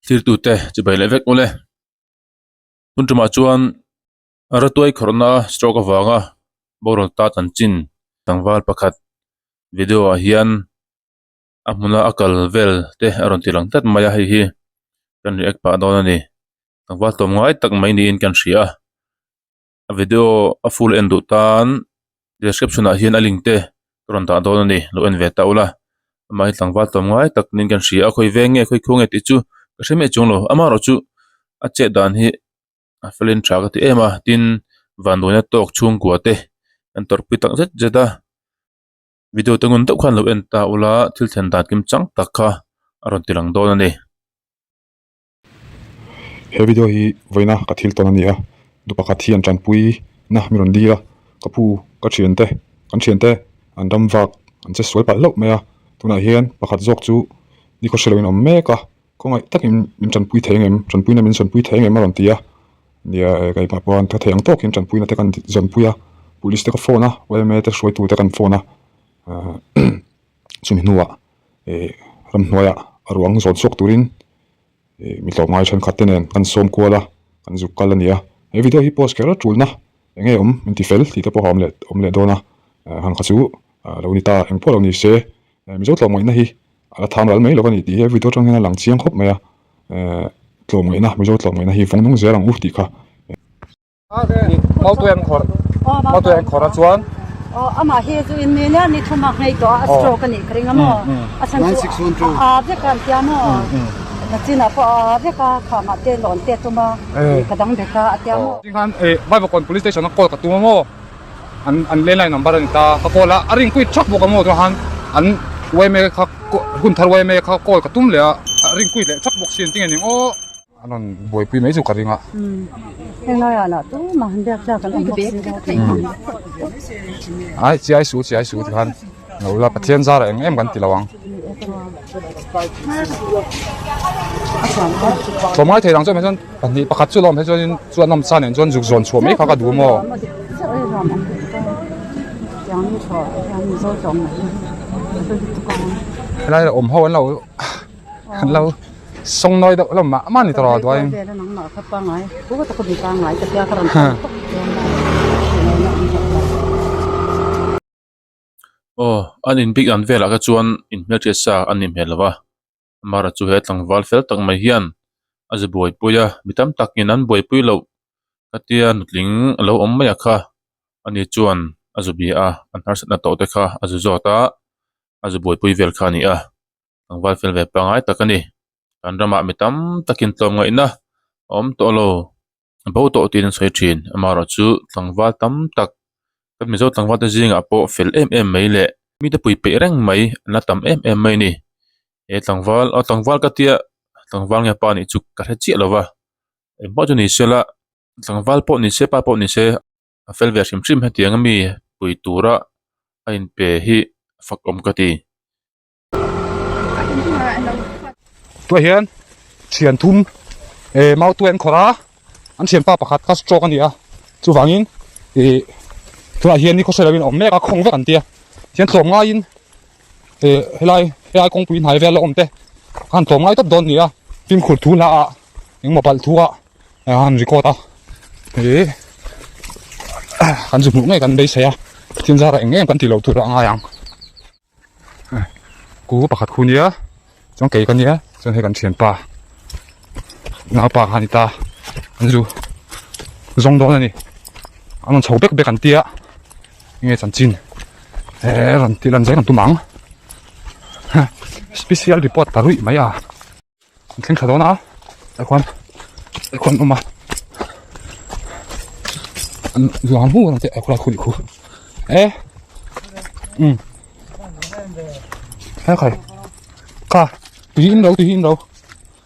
Thirtute chibai leh vek ule. Tun tumah chuan ratuai khawrhna stroke avanga boral ta chanchin tlangval pakhat video ah hian a hmuna a kal vel te a rawn ti lang tlat mai a hei hi kan react pah dawn a ni. Tlangval tlawm ngai tak mai niin kan hria a. A video a full en duh tan description ah hian a link te ka rawn dah dawn a ni lo en ve ta ula amah hi tlangval tlawm ngai tak niin kan hria a khawi veng nge khawi khuang nge tih chu ka hre miah chuang lo amaherawh chu a chet dan hi a felin tha ka ti em a tin vanduaina tawk chhungkua te an tawrhpui tak zet zet a video te ngun deuh khan lo en ta ula thil thlen dan kim chang tak kha a rawn ti lang dawn a ni. He video hi vawiina ka thil tawn a ni a nu pakhat hian tanpui na mi rawn dil a ka pu ka thiante kan thiante an ram vak an che sual palh hlauh mai a tunah hian pakhat zawk chu ni khaw hre loin a awm mek a khawngaih takin min tanpui thei ang em tanpuina min zawnpui thei ang em a rawn ti a nia keimah pawh an tha thei ang tawkin tanpuina te kan zawnpui a police te ka phone a yma te hruaitu te kan phone a ahh chumi hnuah eh ramhnuaiah a ruang zawn chhuak turin eh mi tlawm ngai thenkhat te nen kan sawm kual a kan zuk kal a ni a he video hi post kher a tulna eng nge awm min ti fel tih te pawh a awm leh awm leh dawn a hang kha chu lo ni ta eng pawh lo ni se mizo tlawm ngaihna hi a la tham ral mai lo a ni tih hi he video atang hian a lang chiang khawp mai a eh tlawm ngaihna mizo tlawm ngaihna hi vawng nung zel ang u tih kha. Mautuai an khawrh Mautuai an khawrh a chuan Amah hi chu in ni nia ni thum a nghei tawh a a stroke a nih ka ring a maw a chhan chu a a vek a an tia maw nachinah pawh a a vek a khamah te lawn te a tum a ka dang vek a a tia maw. Khan Vaivakawn police station a call ka tum a maw an an landline number a ni ta ka call a a ring kuit thak bawk a maw chuan an yma kha hun thar yma kha call ka tum leh a a ring kuit leh thak bawk si engtin nge ni ang aw. A rawn buaipui mai chu ka ring a. Helaiah lah chu mah han biak tlak an awm bawk si lo. Ai chiai su chiai su ti khan lo la Pathian zar eng em kan ti lo ang. Tlawm ngai thei dang chuan hei chuan pahnih pakhat chu lawm hei chuan in chuan nawm sa nen chuan zuk zawn chhuah mai kha ka duh maw. Helai awm ho an lo an lo. Sawng nawi deuh hlawm mah mah a ni tawh duain. Aw an in bik an velah kha chuan in hmelhriat sa an nih hmel lo va Mara chu he tlangval fel tak mai hian a zu buaipui a mi tam takin an buaipui loh ka tia nutling a lo awm mai a kha ani chuan a zu bia a an harsatna tawh te kha a zu zawt a a zu buaipui vel kha a ni a. Tlangval fel ve pangai tak a ni. Kan ramah mi tam takin tlawmngaihna a awm tawh lo. A bo tawh tiin an sawi thin. Amaherawhchu tlangval tam tak kan Mizo tlangval te zingah pawh fel em em mai leh mite pui peih reng mai an la tam em em mai a ni. He tlangval aw tlangval ka tia tlangval nge pa nih chu ka hre chiah lo va. Engpawh chu ni sela tlangval pawh ni se pa pawh ni se a fel ve hrim hrim hetiang ami pui tura a inpe hi fak awm ka ti. Tunah hian thian thum eh mau tuai an khawrh a an thianpa pakhat kha stroke a ni a chuvangin ih tunah hian ni khawsel lovin a awm mek a khawng vek an tia tihian tlawm ngaiin eh helai helai kawngpui hnai vel a awm te khan tlawm ngai tawp dawn a ni a fimkhur thu hla ah engmaw palh thu ah a han record a ih kan zu hmuh ngei kan beisei a thil zar ah eng em kan tih loh tur a ngai ang. Ku pakhat khu nia chuan kei ka nia chuan hei kan thianpa naupa kha a ni ta an zu zawng dawn a ni an rawn chho bek bek an tia enge chanchin eh rawn tih lan zel an tum ang special report ta ruih mai a an thleng thla dawn a tah khuan tah khuan awm a an zuang hmu ang te a khulai khu nih khu e um he khai kha tui in lo tui in lo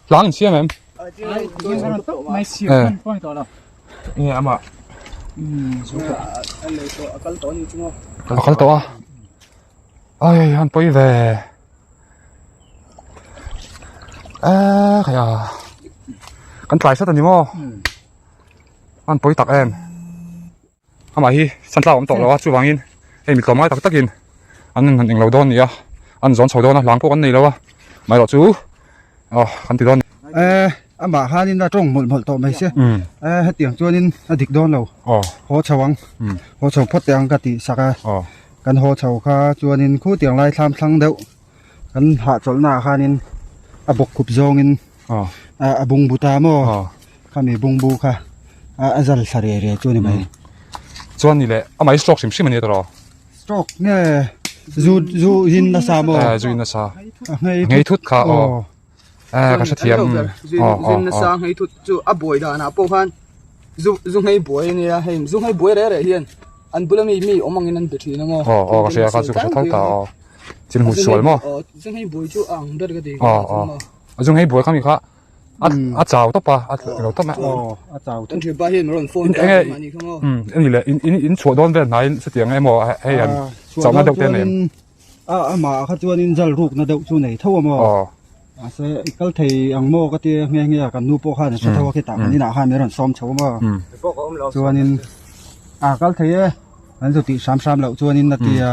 hlang in siam em e ama a kal tawh a ai han pawi ve eee khai a kan tlai sat a ni maw an pawi tak em amah hi santlak a awm tawh lo a chuvangin hei mi tlawm ngai tak takin an han englo dawn a ni a an zawn chho dawn a hlang pawh kan nei lo a amaherawhchu aw kan ti dawn a ni. Eh amah khanin a tawng mawlh mawlh tawh mai sia eh hetiang chuanin a dik dawn lo haw chho ang haw chho phawt teh ang ka tih sak a kan haw chho kha chuanin khutiang lai thlam thlang deuh kan hahchawlhna ah khanin a bawk khup zawngin a bungbu ta maw khami bungbu kha a zal thla riai riai chu a ni mai. Chuan ni leh amah hi stroke hrim hrim a ni tawh. Stroke nge zu zu in nasa maw? Eh zu in nasa. A nghei thut kha aw. Eh ka hrethiam. Zin nasa nghei thut chu a buai danah pawh khan zu zu nghei buai a nia hei zu nghei buai reh reh hian an bula mi mi awm angin an be thin a maw. Aw aw ka hria ka chu ka hre tho ta aw. Thil hmuh sual maw? Aw zu nghei buai chu a ang ber ka ti. Aw aw a zu nghei buai kha mi kha a a chau tawp a a lo tawp mai. Aw a chau tawp. Kan thianpa hian rawn phone ta mahni kha maw. Ani leh in in in chhuah dawn vel hnaiin chutiang emaw hei an chauhna deuh te a nei em? A amah kha chuanin zal rukna deuh chu nei tho a maw? Aw. Mahse i kal thei ang maw ka tia nghe nghe a kan nu pawh khan a hre tho a khitah kan inah khan min rawn sawm chho a maw? Chuanin a kal thei e kan zu tih hram hram loh chuanin a tia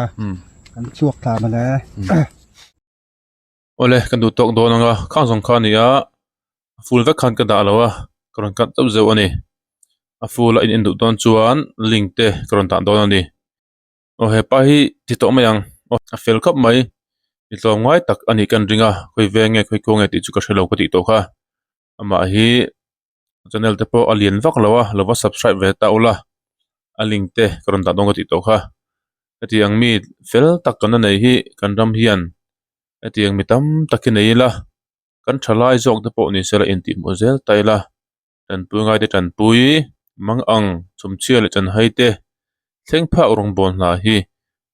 kan chhuak thla mawle. Awle kan duh tawk dawn ang a khang zawng kha a ni a a full vek khan ka dah lo a ka rawn cut zauh zauh a ni a full a in en duh dawn chuan link te ka rawn dah dawn a ni. Aw hepa hi ti tawh mai ang aw a fel khawp mai mi tlawm ngai tak a nih ka ring a khawi veng nge khawi kawng nge tih chu ka hrelo ka tih tawh kha amah hi channel te pawh a lian vak lo a lo va subscribe ve ta ula a link te ka rawn dah dawn ka tih tawh kha hetiang mi fel tak kan la nei hi kan ram hian hetiang mi tam tak hi nei ila kan thalai zawk te pawh ni sela intihhmuh zel ta ila. Tanpui ngaite tanpui mang ang chhumchhia leh chanhai te thleng phak rawngbâwl hna hi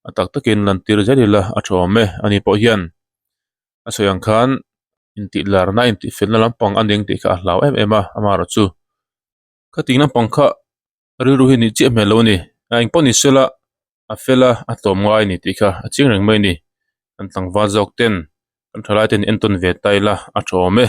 a tak takin lantir zel ila a tha awm e ani pawh hian a sawi ang khan intih larna intih felna lampang a ning tih kha a hlau em em a amaherawhchu khating lampang kha rilru hi nih chiah hmel lo a ni a engpawh ni sela a fel a a tlawm ngai a ni tih kha a chiang reng mai a ni an tlangval zawk ten kan thalai ten entawn ve ta ila a tha awm e.